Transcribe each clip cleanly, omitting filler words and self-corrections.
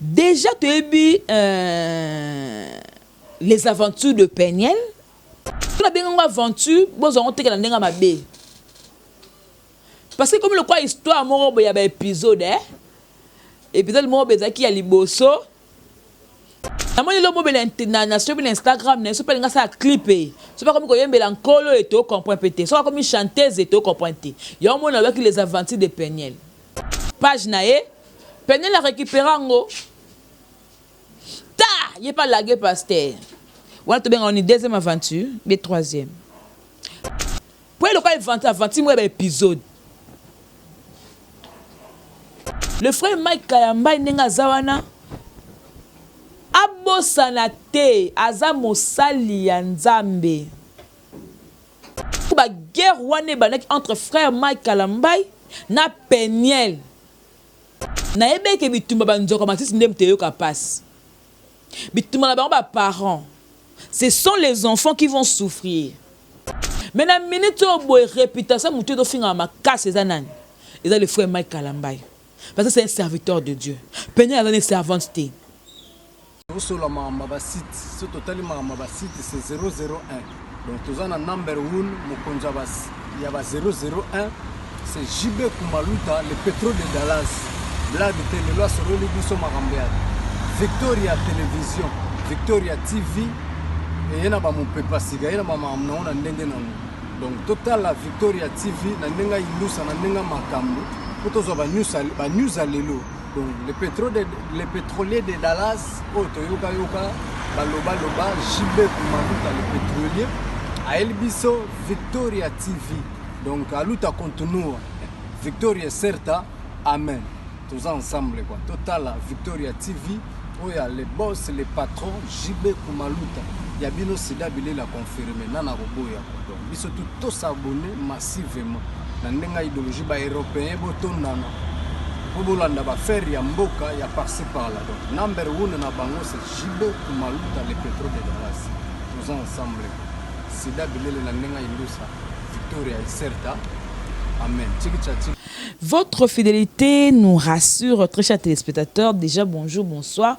Déjà toyebi les aventures de Peniel. Nabengi yango aventure, bozwa yango teke na ndenge ya mabe. Parce que comme lokola histoire moko boye ya ba épisode, eh? Épisode moko boye ezalaki ya liboso. Namoni eloko moko boye na soki na Instagram na ye, soki mpe alingi asala clip e, soki akomi koyembela nkolo e, to comprendre mpe te. Soki akomi chanteuse e, to comprendre te. Yango moni nalobaki les aventures de Peniel. Page na ye, Peniel a récupéré yango. Ta! Ye pa lage pasteur. Wana tobenga ni deuxième aventure, be troisième. Po eloko aventure moko ya ba épisode. Le frère Mike Kalambay ndenge aza wana abosana te aza mosali ya Nzambe. Ba guerre wana ebandaki entre frère Mike Kalambay na Peniel. Nayebi eke bitumba ba nzoka matiti nde moto eyoka pasi. Bitumba na bango ba parents. Ce sont les enfants qui vont souffrir. Mais na minute oyo boye réputation moto ezofingama makasi eza nani? Eza le frère Mike Kalambay. Parce que c'est un serviteur de Dieu. Peniel aza ne servante te. Tozosola makambo ya basite. So totali makambo ya basite, c'est 001. Donc toza na number 1, mokonzi ya ba 001, c'est JB Kumaluta, le pétrole de Dallas. Blague te, lelo asololi biso makambo ya Victoria Télévision, Victoria TV, eye na bamopepa sika, ye na bamakambo nango na ndenge nango. Donc totala Victoria TV na ndenge ya indusa, na ndenge ya makambo, mpo tozwa banews ya lelo. Donc le pétrolier de Dallas, oyo toyoka yoka baloba loba, JB Kumaluta le pétrolier ayeli biso Victoria TV. Donc aluta continua, Victoria certa, amen. Toza ensemble quoi. Totala Victoria TV oyo ya le boss, le patron JB Kumaluta ya bino sida bilela confirmé nana koboya quoi. Donc biso tout tosabonner massivement na ndenge ya idéologie ba européen, botondana po bolanda baaffaire ya mboka ya par-ci par-là. Donc number one na bango, c'est JB Kumaluta le pétrole de Dallas. Toza ensemble, sida bilele na ndenge ya indusa, Victoria Iserta, amen. Tiki cha tiki. Votre fidélité nous rassure, très chers téléspectateurs. Déjà, bonjour, bonsoir.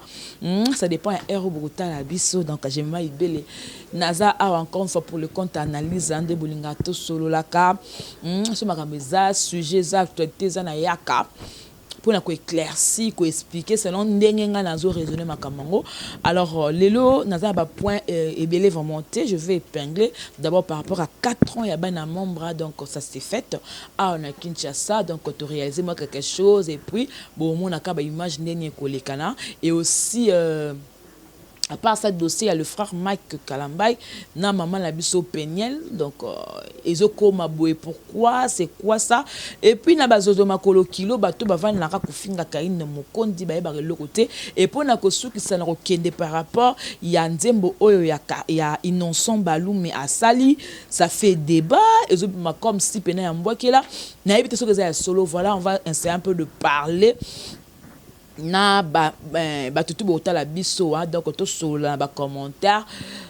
Ça dépend ya heure botala biso. Donc, j'aime ibele. Naza awa encore une fois pour le compte analyse nde bolinga to sololaka. So makambo eza sujet, eza actualité, eza na yaka mpona koéclaircir, koexpliquer selon ndenge ngai nazo raisonner makambo yango. Alors lelo naza na bapoint ebele vraiment te. Je vais épingler d'abord par rapport à 4 ans ya bana membre. Donc ça s'est fait awa na Kinshasa. Donc toréaliser moi quelque chose et puis bomonaka baimage ndenge ekolekana. Et aussi à part ça, dossier, il y a le frère Mike Kalambay na maman na biso Peniel. Donc ezokoma boye, pourquoi, c'est quoi ça? Et puis na bazozo makolo kilo, bato bavandaka kofinga Karine Mokondi, bayebaka eloko te. Et puis na kosukisa na kokende par rapport ya nzembo oyo ya Innocent Balume asali, ça fait débat, ezobima comme si pena ya mbwakela, nayebi te soki eza ya solo. Voilà, on va essayer un peu de parler na bato tu botala biso hein. Donc tosolola na bacommentaire,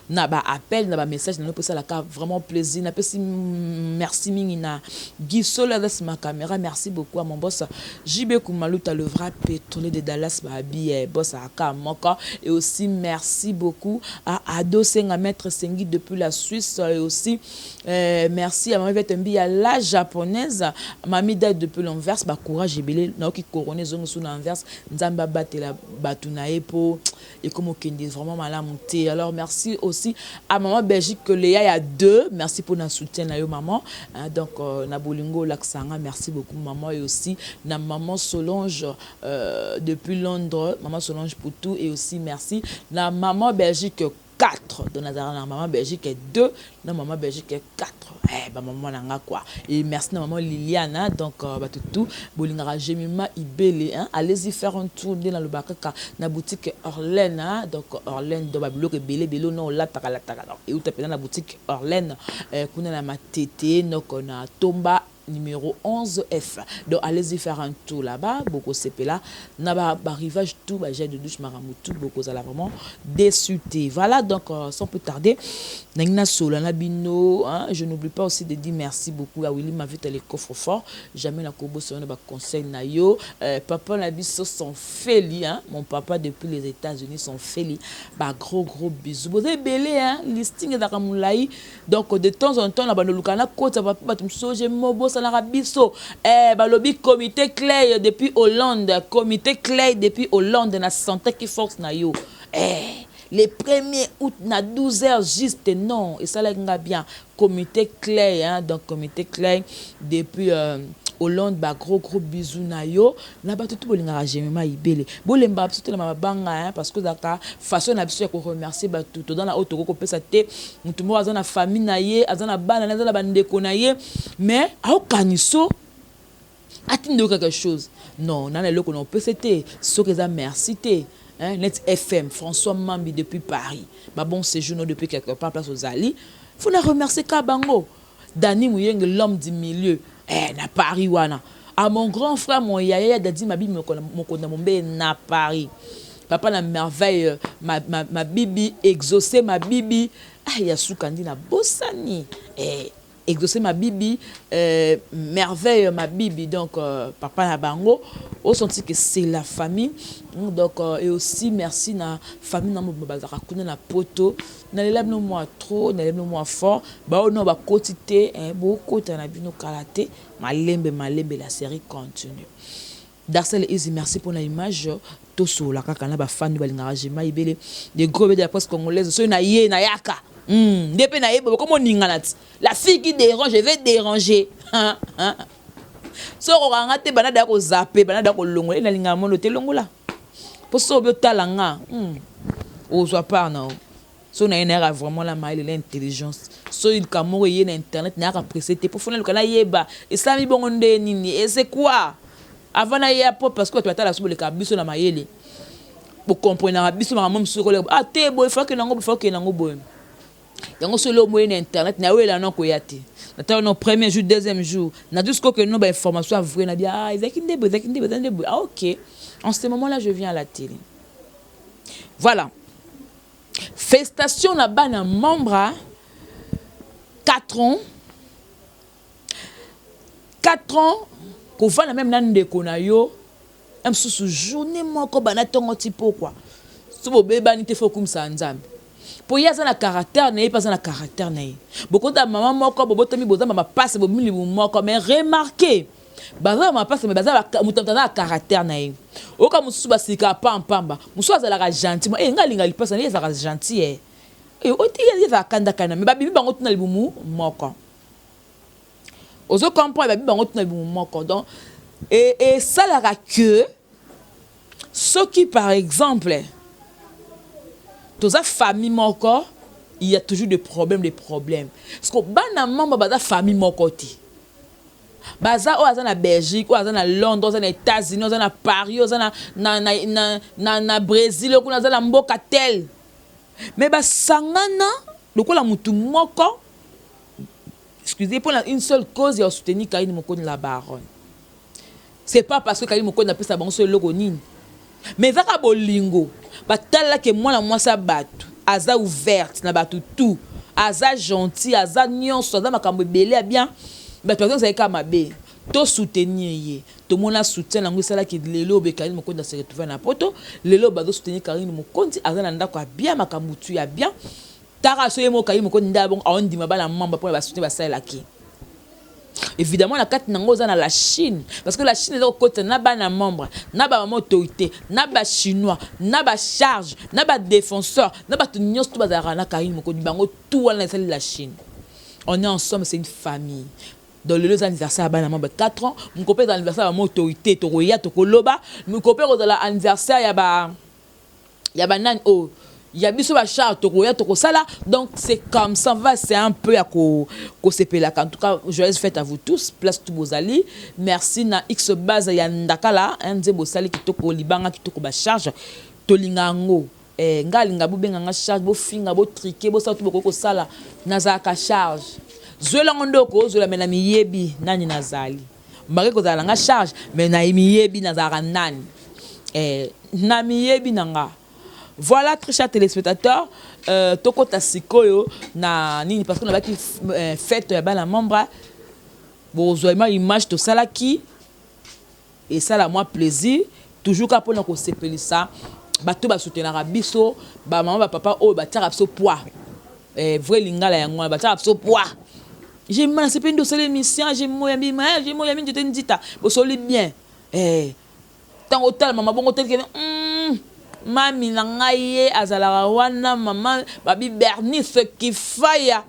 na baappel, na bamessage na mpo esalaka vraiment plaisir. Napesi merci mingi na Gisolo aza nsima caméra. Merci beaucoup à mon boss JB Kumaluta, le vrai pétrolier de Dallas, babi eh, boss aka moko. Et aussi merci beaucoup à Ado Senga, maître Sengi depuis la Suisse. Et aussi merci à Mami Vetembi ya la japonaise, Mami Dad depuis l'Anvers. Bacourage ebele, naoki corone ezongi su na Anvers. Nzambe abatela bato na ye mpo ekoma okende vraiment malamu te. Alors merci aussi à maman Belgique Léa ya deux, merci pour na soutien na yo maman, hein. Donc na bolingo olakisanga, merci beaucoup maman. Et aussi na maman Solange depuis Londres, maman Solange pour tout. Et aussi merci na maman Belgique 4. Donc nazalaka na maman Belgique 2, na maman Belgique 4, eh, bamama na nga quoi. Et merci na maman Liliana. Donc bato tout bolingaka Jemima Ibele, hein? Allez-y faire un tour nde nalobaka kaka na boutique Orlene, hein? Donc Orlene, donc babiloko ebele ebele ono olataka lataka, donc euta mpenza na boutique Orlene, kuna na Matete, donc na Tomba. Numéro 11 F. Donc allez-y faire un tour là-bas, bokosepela na ba, ba rivage tout, ba gel de douche makambo tout, bokozala vraiment déçu te. Voilà, donc sans plus tarder, nalingi nasolola na bino, hein. Je n'oublie pas aussi de dire merci beaucoup à Willy Mavita, le coffre fort. Jamais na kobosana ba conseil na yo. Papa na biso son Feli, hein, mon papa depuis les États-Unis, son Feli. Ba gros gros bisous. Boza ebele, hein, listing ezalaka molai. Donc de temps en temps na bandoluka na kota papa bato mosusu je mobosanaka biso. Balobi comité Clay depuis Hollande, comité Clay depuis Hollande na santaki force na yo. Le 1er août na 12 heures juste, non, esalaki nga bien. Comité Clay, hein, donc comité Clay depuis Hollande, ba gros gros bisous na yo na bato tu bolingaka Jemima Ibele. Bolemba biso telema mabanga, hein, parce que ezalaka façon na biso ya koremercier bato. Toza na oyo tokoki kopesa te. Motu moko aza na famille na ye, aza na bana na ye, aza na bandeko na ye, mais aokaniso atindi yo quelque chose. Non, nana eloko na opesa te soki eza merci te, hein. Net FM François Mambi depuis Paris, ba bon séjour no depuis quelque part place ozali. Faut na remercier ka bango. Dani Muyenge, l'homme du milieu, na Paris wana. À mon grand frère, mon yaya Dadi Mabi Mokonda Mombe na Paris, papa na merveille ma bibi exaucé ma bibi. Ah, ya suka ndi na bosani, exaucé ma bibi, merveille ma bibi. Donc papa na bango osenti que c'est la famille. Donc et aussi merci na famille na mo bazalaka kuna na Poto. Nalela bino mwa trop, nalela bino mwa fort. Bao no bakoti te, bokota na bino kala te, malembe malembe, la série continue. Darcel Easy, merci pour l'image. Tosola kaka na bafani balingaka Jema Ibele, des gros bébés de la presse congolaise. Soki na ye na yaka nde mpe nayeba bokomo oningana ti. La fille qui dérange, je vais déranger. Soki okokanga te, banda daya kozape, banda daya kolongola. E nalingaka mono te, longola mpo soki obi otala nga, ozwa part na o. So na ye nayaka vraiment la mayele, la intelligence. So likambo moko eye na internet, nayaka pressé te mpo fona luka nayeba esalami bongo nde nini et c'est quoi avant naya, po parce que bato batala so boleka biso na mayele, bokomprenaka biso makambo mosusu koleka. Ah te, boye fa okende yango, boye fa okende yango boye. Yango so eloko moye na internet, nayowela no koya te. Natala no premier jour, deuxième jour, nazwi sikoyo okende no bainformation ya vrai. Nabi: ah, ezalaki nde boye, ezalaki nde boye, ezalaki nde boye. Ah ok, en ce moment là je viens à la télé. Voilà, félicitations na bana membre. 4 ans, 4 ans kovanda même na ndeko na yo ya mosusu, journée moko banda ntongo ti pokwa, so bobebani te, fo okumisa Nzambe, mpo ye aza na caractère na ye mpe aza na caractère na ye. Bokota mama moko, bobotami, boza bamapasi, bomilibu moko, mais remarque, baza na mapasi, mais baza moto aza na caractère na ye. Oyoka mosusu basilika pampamba, mosusu azalaka gentil. E ngai alinga lipasi na ye, ezalaka gentil. E oti ye ezalaka kandakanda, mais babimi bango tuna libumu moko. Ozo comprendre? Babimi bango tuna libumu moko. Donc esalaka que soki par exemple toza famille moko, il y a toujours des problèmes, des problèmes, parce que bana mamba baza famille moko te. Baza oyo aza na Belgique, oyo aza na Londres, oyo aza na États-Unis, oyo aza na Paris, oyo aza na Brésil, oyo kuna aza na mboka tel, mais basangana lokola motu moko, excusez, mpona une seule cause ya soutenir Karine Mokonzi la baronne. C'est pas parce que Karine Mokonzi apesa bango so eloko nini, mais ezaka bolingo. Batalaki mwana mwasi ya bato aza ouverte na bato tout, aza gentil, aza nyonso, aza makambo ebele ya bien. Bato bazo ezali kaka mabe, tosoutenir ye. Tomona soutien yango esalaki lelo oyo Karine Mokonzi ase retrouve na Poto. Lelo bazosoutenir Karine Mokonzi, aza na ndako ya bien, makambo tu ya bien. Taka so ye moko Karine Mokonzi nde abongo aondima bana mamba mpona basoutien basalelaki. Évidemment, na kati nango oza na la Chine, parce que la Chine eza kokotisa na bana membre, na bamama autorité, na bachinois, na bacharge, na badéfenseur, na bato nyonso to bazalaka na Karine Mokonzi. Bango tout wana esali la Chine. On est ensemble, c'est une famille. Donc lelo eza anniversaire ya bana membre, 4 ans. Moko mpe eza anniversaire ya bama autorité, tokoya tokoloba. Moko mpe kozala anniversaire ya ba ya banani oyo ya biso bachar, tokoya tokosala. Donc c'est comme ça va, c'est un peu ya kosepelaka. En tout cas, joyeuse fête à vous tous, place tout bozali. Merci na X Base ya Ndakala, nzembo osali kitoko, libanga kitoko, bacharge tolinga yango. Ngai alinga bobenga nga charge, bofinga, botrike, bosala to bokoki kosala. Nazalaka charge. Zwela ngo nde okozwela, me na miyebi nani nazali. Mbake kozala na nga charge, me na miyebi nazalaka nani. Na miyebi na nga. Voilà, très chers téléspectateurs, tokota sikoyo na nini, parce que nabaki fête ya bana membre. Bozwa ma image tosalaki, esala mwa plaisir toujours kaka mpona kosepelisa bato basoutenaka biso, bamama, bapapa oyo batiaka biso poids. Vrai lingala yango wana, batiaka biso poids. Jema nasepeli nde osala émission. Jemoyambi, jemoyambi nzete nzita bosoli bien. Ntango otala mama bongo teleke, mami na ngai ye azalaka wana, mama babi Bernice Kifaya,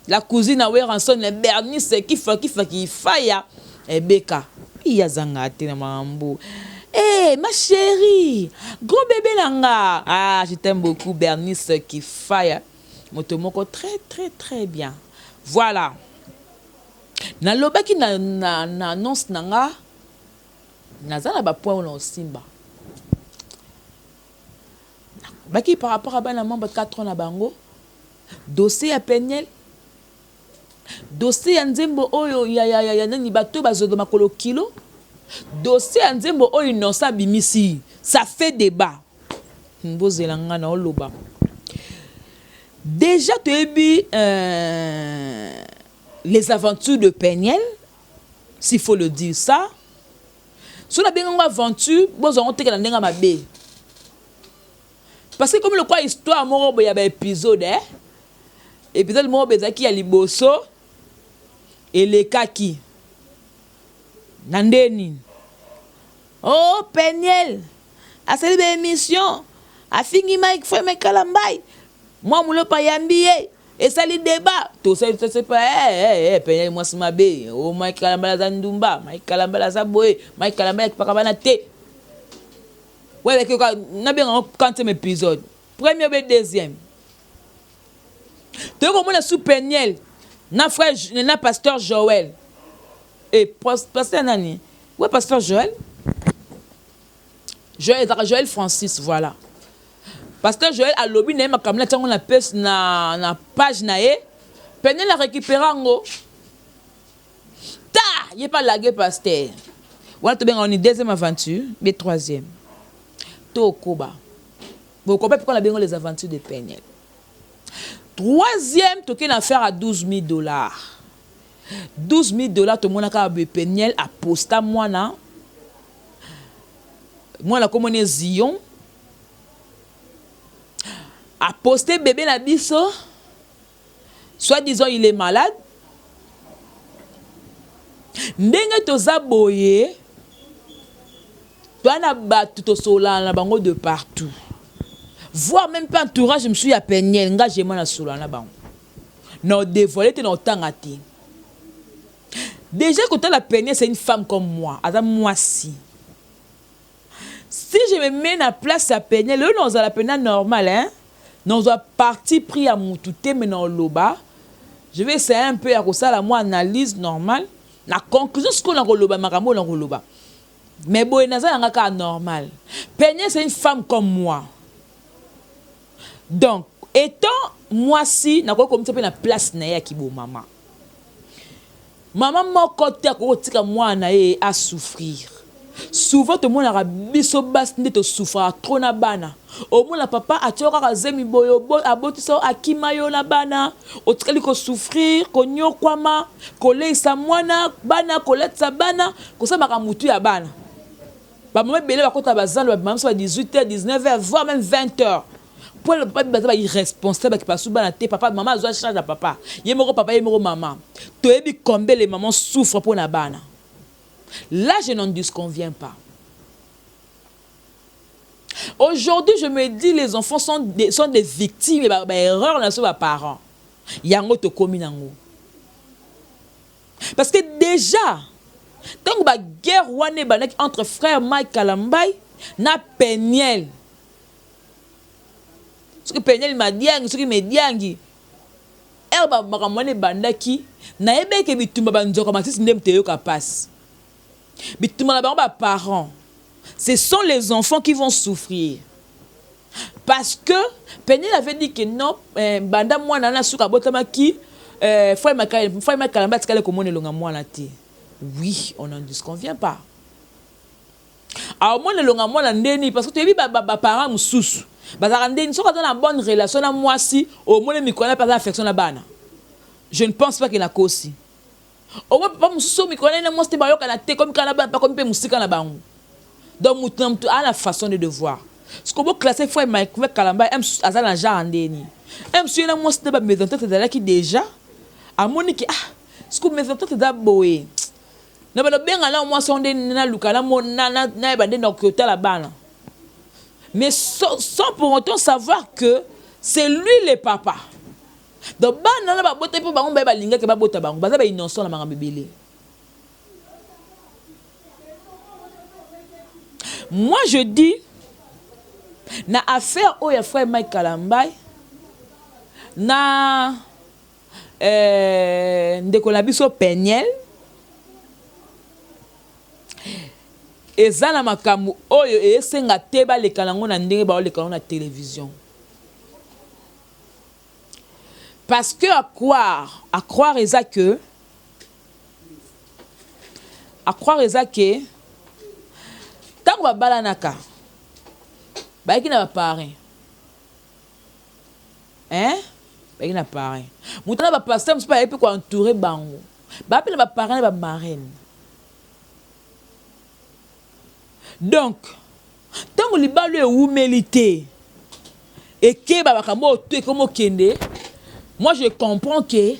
la cousine ya Werrason. Bernice Kifa, Kifa Kifaya ebeka iya azanga te na makambo. Eh, ma chérie, gros bébé na nga, ah, je t'aime beaucoup, Bernice Kifaya, moto moko très très très bien. Voilà, nalobaki na annonce na nga, naza na bapoint oyo na osimba baki par rapport à bana membre 4 ans na bango, dossier ya Peniel, dossier ya nzembo oyo ya nani, bato bazolo makolo kilo, dossier ya nzembo oyo Innocent abimisi, ça fait débat. Bozela nga na oloba. Déjà toyebi les aventures de Peniel, s'il faut le dire ça. So nabengango aventure, bozwango tekela ndenge mabe, parce que comme lokwa histoire moko boye ya baépisode, eh? Épisode moko boye ezalaki ya liboso, elekaki na nde nini? Oh, Peniel asali baémission, afingi Mike, frère Mike Kalambai, mwa Mulopo ayambi ye, esali débat. Tosali tosepa Peniel mwasi mabe o, Mike Kalambay aza ndumba, Mike Kalambay aza boye, Mike Kalambay akipaka bana te. Wayebaki nabengango quantième épisode, premier be deuxième, toyei komona su Peniel na frère na pasteur Joël e pasteur nani, ouais, pasteur Joël, Joël ezalaka Joël Francis. Voilà, pasteur Joël alobi na ye makambo na ntiango na pese na page na ye. Peniel arécupéra yango, ta ye mpe alage pasteur wana. Tobengaka ni deuxième aventure be troisième. Tokoba bokoba mpe na bengo les aventures de Peniel. Troisième, tokei na affaire à 12 000 dollars. 12 000 dollars, tomonaka boye Peniel aposta mwana, mwana komoni Zion, aposte bébé na biso, soit disant il est malade. Ndenge toza boye, toza na bato tosolana na bango de partout, voire même pas entourage mosusu ya Peniel. Nga jema nasolana na bango, na odévoile te, na otanga te. Déjà kotala Peniel, c'est une femme comme moi, aza mwasi. Si je me mets na place ya Peniel oyo, nazala pena normal, hein? Nazwa parti pris ya mutu te, me na oloba, je vais essayer un peu ya kosala mwa analyse normale na conclusion. Sikoyo na koloba makambo oyo na koloba, mais boye naza nanga kaka normal. Peniel, c'est une femme comme moi, donc étant mwasi, nakoki komisa mpe na place na ye ya kibomama. Mama moko te akoki kotika mwana na ye asouffrir. Souvent tomonaka biso basi nde tosouffraka trop na bana. Omona papa atia kaka zemi boye, abotisa yo, akima yo na bana, otikali kosouffrir, konyokwama, koleisa mwana, bana, kolatisa bana, kosala makambo mutu ya bana. Bamama ebele bakota bazando, babima biso ba 18 heures, 19 heures, voire même 20 heures, po papa baza bairresponsable, bakipa su bana te. Papa, mama azwa charge ya papa ye moko, papa ye moko, mama. Toyebi combien les mamans souffrent mpo na bana. Là, je n'en disconviens pas. Aujourd'hui, je me dis, les enfants sont des victimes ba erreur na so baparents. Yango tokomi nango, parce que déjà ntango baguerre wana ebandaki entre frère Mike Kalambai na Peniel, soki Peniel Madiangi, soki Mediangi, ere makambo wana ebandaki, nayebi eke bitumba banzoka matisi nde moto eyoka mpasi. Bitumba na bango baparents, ce sont les enfants qui vont souffrir, parce que Peniel avait dit que non, banda mwana wana suka abotamaki. Frère Mike Kalamba atikali komona elonga mwana te. Oui, on n'en disconvient pas. Aomona elonga mwana ndeni? Parce que toyebi baparent mosusu bazalaka ndeni. Soki aza na bonne relation na mwasi, omoni mikolo na mpe aza affection na bana. Je ne pense pas ke nakosi. Omoi papa mosusu, mikolo na ye na mwasi te, bayokana te, komi kaka na bana, bakomi mpe mosika na bango. Donc motu na motu aa na façon de devoir. Soki boclasse frère Mike Kalamba, aza na genre ndeni? Mosusu ye na mwasi te, bamésentente ezalaki déjà. Amoni ke ah, soki mésentente eza boye, na balobenga na mwasi wana nde naluka nayeba nde nakoki kotala bana, mais sans pour autant savoir que c'est lui le papa. Donc bana na babota mpo bango baye balingaki babota bango, baza bainnocent na makambo ebele. Moi je dis, na affaire oyo ya frère Mike Kalambai na ndeko na biso Peniel, eza na makambo oyo esenga te baleka nango na ndenge baoleka nango na télévision, parce que à croire eza que, à croire eza ke ntango babalanaka, bayaki na baparrain, hein? Bayaki na parrain, moto na bapasteur mosusu bayaki mpe koentoure bango, baa mpe na baparrain na bamarraine. Donc ntango libala ewumeli te, ekeba makambo oyo to ekomi okende. Moi je comprends que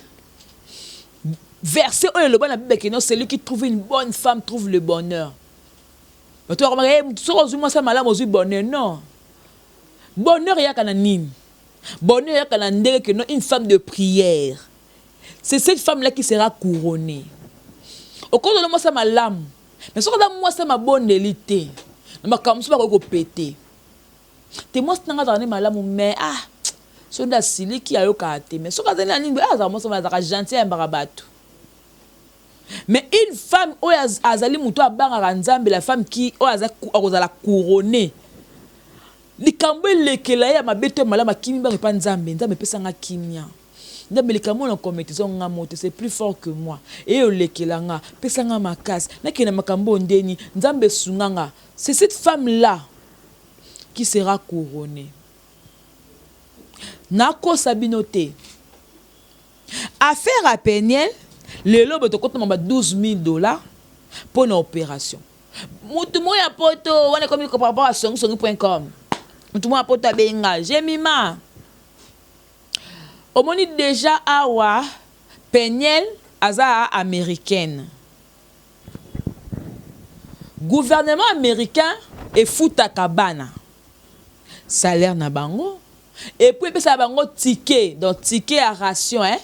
verset oyo eloba na Bible ke non, celui qui trouve une bonne femme trouve le bonheur. Bato bakomaka, soki ozwi mwasi ya malamu, ozwi bonheur. Non, bonheur eyaka na nini? Bonheur eyaka na ndenge ke non, une femme de prière, c'est cette femme là qui sera couronnée. Okozala mwasi ya malamu, mais soki aza mwasi ya mabondeli te, na makambo mosusu bakoki kopete te. Mwasi nanga azalaka nde malamu, mais ah, soki nde asiliki, ayokaka te. Mais soki azali na nini, azalaka mwasi, azalaka gentil, ayambaka bato. Mais une femme oyo azali moto abangaka Nzambe, la femme qui oyo akozala couronné, likambo elekela ye ya mabe to ya malamu, akimi bango epa Nzambe. Nzambe epesanga kimia. Nzambe, likambo oyo na komete eza nga mo te, c'est plus fort que moi, eye olekela nga, pesanga makasi nakende makambo oyo ndeni. Nzambe esunga nga. C'est cette femme là qui sera couronnée. Nakosa bino te, affaire ya Peniel lelo boye, tokotama ba 12 000 $ mpo na opération. Mutu moko ya poto wana ekomi par rapport à songisongi.com. Mutu moko ya poto abenga Jemima. Omoni déjà awa, Peniel aza américaine. Gouvernement américain efutaka bana salaire na bango et puis epesaka bango ticket, donc ticket ya ration, hein?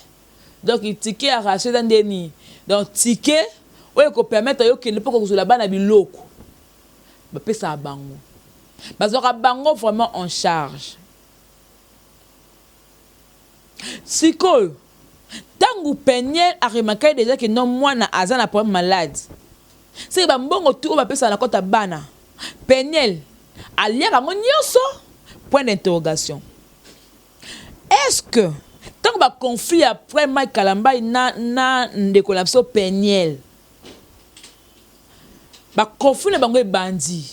Donc ticket ya ration eza ndeni? Donc ticket oyo ekopermettre yo okende mpo kozwela bana biloko. Bapesaka bango, bazwaka bango vraiment en charge. Sikoyo ntango Peniel aremarquaki déjà ke non, mwana aza na problème malade, seke bambongo tu oyo bapesaka na kota bana, Peniel aliaka yango nyonso? Point d'interrogation. Est ce que ntango baconflit ya frère Mike Kalambai na ndeko na biso Peniel, baconflit na bango ebandi,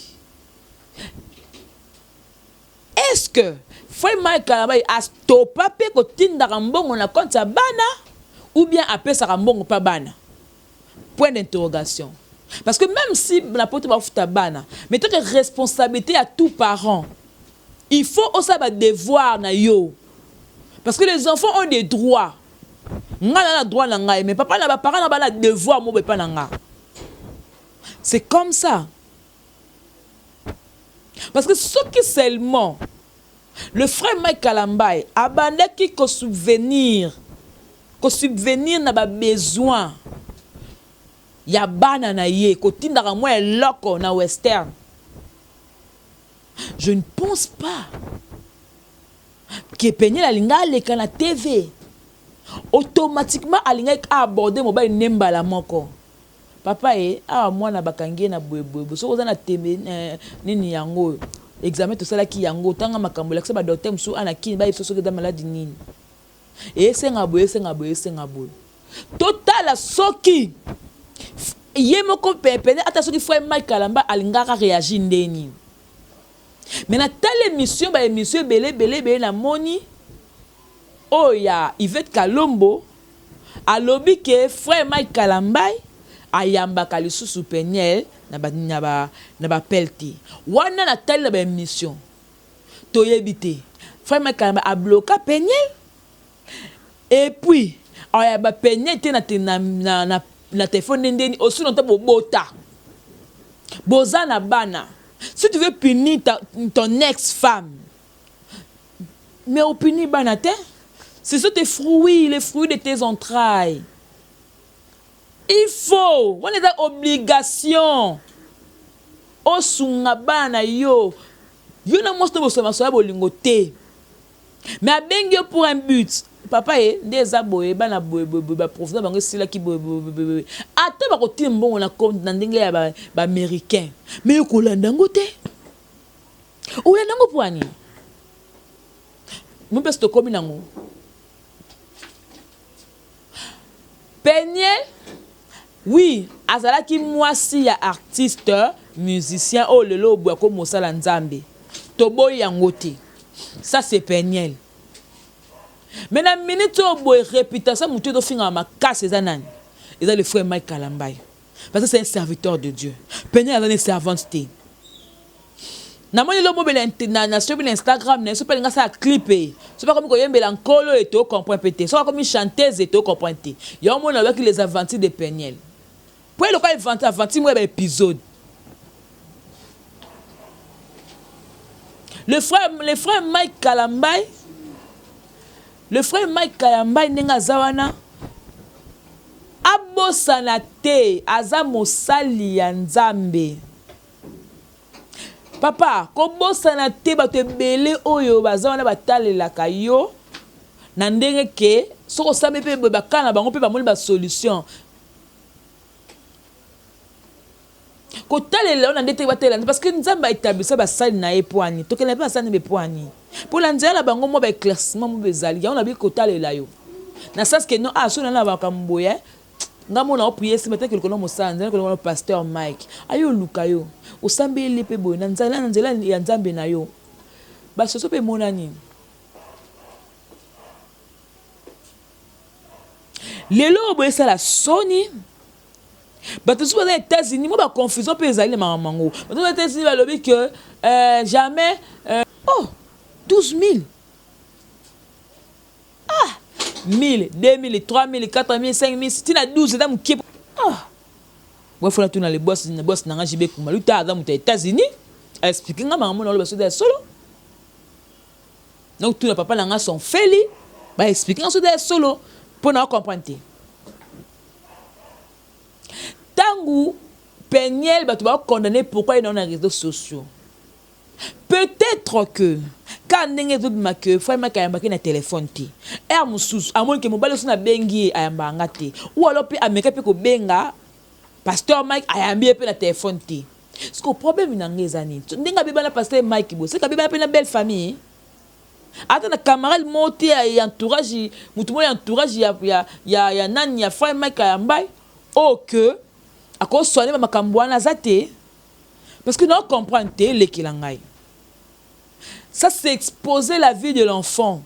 est ce que frère Mike Kalambai astopa mpe kotindaka mbongo na compte ya bana ou bien apesaka mbongo mpa bana? Point d'interrogation. Parce que même si na poto bafuta bana, mais tant que responsabilité ya tout parent, il faut osala badevoir na yo, parce que les enfants ont des droits. Nga na droit na ngai, mais papa na baparent na bana devoir mo epa na nga. C'est comme ça, parce que soki seulement le frère Mike Kalambai abandaki kosubvenir na babesoin ya bana na ye, kotindaka mwa eloko na Western, je ne pense pas ke Peniel alinga aleka na TV automatiquement, alingaki aaborde mobali nde mbala moko. Papa ye awa, mwana bakangi ye na boyeboye, soki oza na tembe nini, yango oyo examen tosalaki yango, tanga makambo elakisa badocteur mosusu ana kini, bayebi so soki eza maladi nini. Esenga boye, esenga boye, esenga boye. Totala soki ye moko pepene, ata soki frère Mike Kalamba alingaka réagir ndeni. Mais natala émission, ba émission ebele ebele ebele, namoni oyo ya Yvette Kalombo alobi ke frère Mike Kalambay ayambaka lisusu Peniel na ba appel te. Wana natali na ba émission, toyebi te frère Mike Kalambay abloka Peniel et puis ayamba Peniel te na telefone. Nde ndeni osino te bobota, boza na bana. Si tu veux punir ton ex-femme, mais opuni bana te. Ce sont tes fruits, les fruits de tes entrailles. Il faut, wana eza obligation, osunga bana na yo. Yo na mwasi to bosoma ya bolingo te, mais abengi yo pour un but. Papa ye nde eza boye, bana boye boye boye, baprofesseur bango esilaki boye boye boye. Ata bakotina mbongo na compte na ndenge ya baaméricain, mais yo kolanda yango te. Olanda yango mpo ani mo mpe tokomi nango. Peniel, oui, azalaki mwasi ya artiste musicien oyo lelo oboya ko mosala Nzambe, toboyi yango te. Ça, c'est Peniel. Mais na minute oyo boye, réputation motu ezofingama makasi eza nani? Eza le frère Mike Kalambay, parce que c'est un serviteur de Dieu. Peniel aza ne servante te. Namoni lo mobela na soki na Instagram na ye, so mpe alingi asala clip e, so mpe akomi koyembela Nkolo e, tocomprendre mpe te. Soki akomi chanteuse e, tocomprendre te. Yango mona alobaki les aventures de Peniel, po eloka aventure moko ya baépisode. Le frère Mike Kalambay, le frère Mike Kalambay, ndenge aza wana, abosana te aza mosali ya Nzambe. Papa, kobosana te bato ebele oyo baza wana batalelaka yo na ndenge ke soki osambi mpe boye, bakala na bango mpe bamoni basolution. Kotalela yo na nde te, batalela, parce que Nzambe aétablisa basali na ye. Po ani tokende mpe basali nde po ani mpo na nzela na bango mwa baéclaircissement mo ezali. Yango nabi kotalela yo na sens ke non, ah, so nana makambo boye, nga mona oprier nsima te, keloko na mosala nzela koloko na pasteur Mike ayo oluka yo, osambeli mpe boye na nzela ya Nzambe na yo, basoso mpe emonani. Lelo oyo boye esala soni, bato mosusu baza États-Unis, mwa baconfusion mpe ezali na makambo yango. Bato baza États-Unis balobi ke jamais oh 12 000, ah, 1000, 2000, 3000, 4000, 5000, ntina 12 eza mokie. Ah, bwafona tuna le boss, boss na nga JB Kumaluta, aza moto ya États-Unis, aexplique nga makambo na oloba soki ya solo. Donc tuna papa na nga son feli, baexplique nga soki ya solo, mpo na ocomprendre te. Ntango Peniel, bato bakondamne, pourquoi ye nao na réseaux sociaux? Peut-être que ka ndenge ezobima ke frère Mike ayambaki na telefone te, heure mosusu amoni ke mobali oso nabengi ye, ayambaka nga te, ou alors mpe ameka mpe kobenga pasteur Mike, ayambi ye mpe na telefone te. Parce que problème na nga eza nini? Ndenge abebana pasteur Mike boye, seke abebana mpe na belle famille, ata na camarade moko te ya entourage, motu moko ya entourage ya nani, ya frère Mike ayambai, oyo ke akoswane bamakambo wana aza te. Parce que na comprendre te, elekela ngai. Ça, c'est exposer la vie de l'enfant.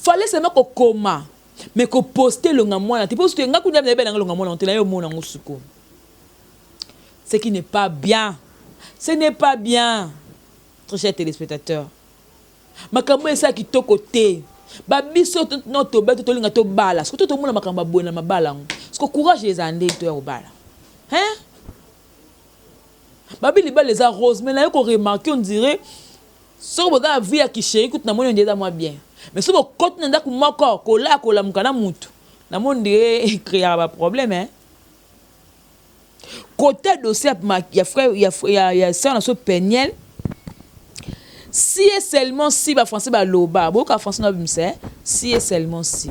Fallait seulement kokoma, mais koposte elonga mwana te, parce que nga kuna nayeba nanga elonga mwana te, na yo omona yango sikoyo. Ce qui n'est pas bien, ce n'est pas bien, très chers téléspectateurs. Makambo eza kitoko te. Babiso no toba to tolinga tobala, soki to tomona makambo ya boye na mabala yango, siko courage ezala ndenge toya kobala, hein? Babi libala eza rose, mais naye koremarquer, on dirait soki boza na vie ya kichéri kutu, namoni onde eza mwa bien, mais soki bokoti na ndako moko, kolaya, kolamuka na mutu, namoni ndenge ecréaka baproblème, hein? Côté dossier ya frère ya sœur na so Peniel, si et seulement si, bafrançais baloba, boyoka français na babimisa, si et seulement si,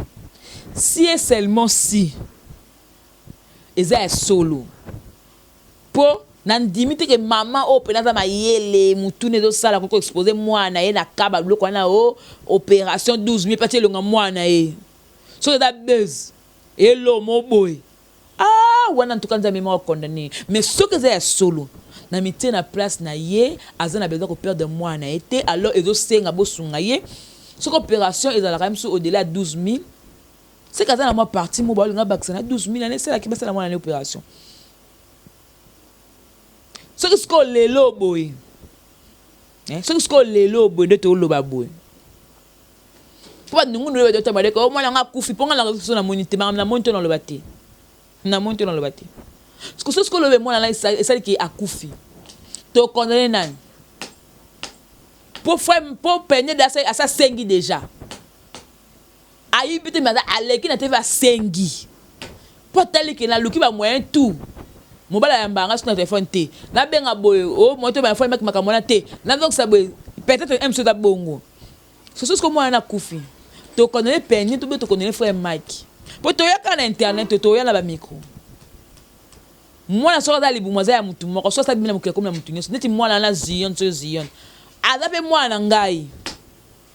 si et seulement si eza ya solo, mpo Nandimi te ke mama oyo mpena aza mayele, mutuna ezosala, akoki koexposer mwana na ye na ka babiloko wana o opération 12 000 pati elonga mwana na ye. Soki eza buzz, elomo boye, ah wana, en tout cas Nzambe moko condamné. Mais soki eza ya solo, na mitie na place na ye, aza na besoin koperdre mwana na ye te. Alors ezosenga bosunga ye. Soki opération ezalaka ye mosusu au-delà ya 12 000, seke aza na mwa partie mo baolinga bakisa na 12 000 ane esalaki basala mwana na opération. Soki sikoyo lelo boye, soki sikoyo lelo boye nde tooloba boye, mpo banungundu oyo badota baleka o mwana nga akufi, mpo nga na réseau namoni te makambo, namoni to naloba te, namoni to naloba te. Soki sikoyo lobe mwana na esaliki akufi, tokondane nani? Po frère, mpo pene asa asengi déjà, ayibi te, mais aza aleki na TV, asengi mpo ataliki naluki bamoyen tout. Mobali ayambanga soki na telefone te, nabenga boye o moyen to bafone maki makambo wana te, nazongisa boye. Peut-être mso eza bongo. Soso siko mwana nakufi, tokondane peni to be tokondane frère Mike, mpo toyaka na internet, toya na bamicro. Mwana soki aza libumu, aza ya mutu moko. Soki asali bimi na mokili, akomi na mutu nyonso. Neti mwana na Zion, soki Zion aza mpe mwana na ngai,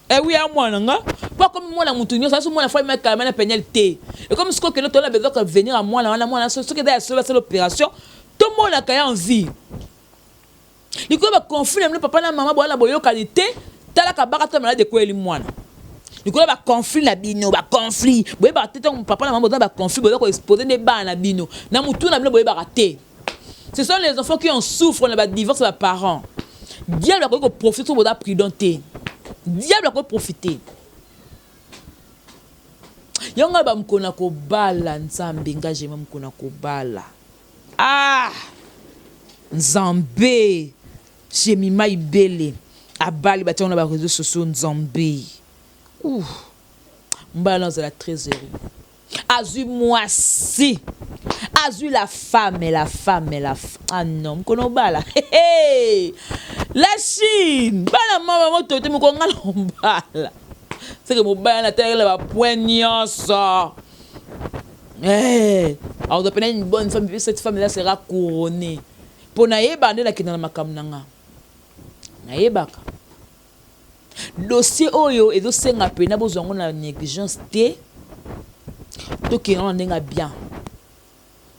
ewi ya mwana nga, mpo akomi mwana mutu nyonso. Aso mwana frère Mike Kalamba na Peniel te. Ekomi sikoyo kende tona besoin kovenir ya mwana wana. Mwana, soki eza ya solo, basala opération, tomonaka ye en vie. Likolo baconflit na bino, papa na mama, bowana boyokani te. Talaka baka to malade ekweyeli mwana likolo baconflit na bino. Baconflit boyebaka te. Ntango papa na mama boza baconflit, boza koexposer nde bana na bino na mutu na bino, boyebaka te. Ce sont les enfants qui en souffrent na badivorce ya baparents. Diable akoki koprofiter soki boza prudent te. Diable akoki profiter yango. Ngai bamokolo na kobala, Nzambe, ngai jema mokolo na kobala, ah Nzambe, Jemima Ibele abali, batiango na baréseaux sociaux. Nzambe, mbala nazala très heureux. Azwi mwasi, azwi la femme, la femme, la. Ah non, mokolo obala la Chine, bana mama moto te. Mokolo nga na obala, seke mobala natalakela bapoint nyonso. Akozwa mpena une bonne femme, puis cette femme là sera couronnée, mpo nayeba nde nakenda na makambo na nga. Nayebaka dossier oyo ezosenga mpena bozwa yango na négligence te. Tokende na ndenge ya bien.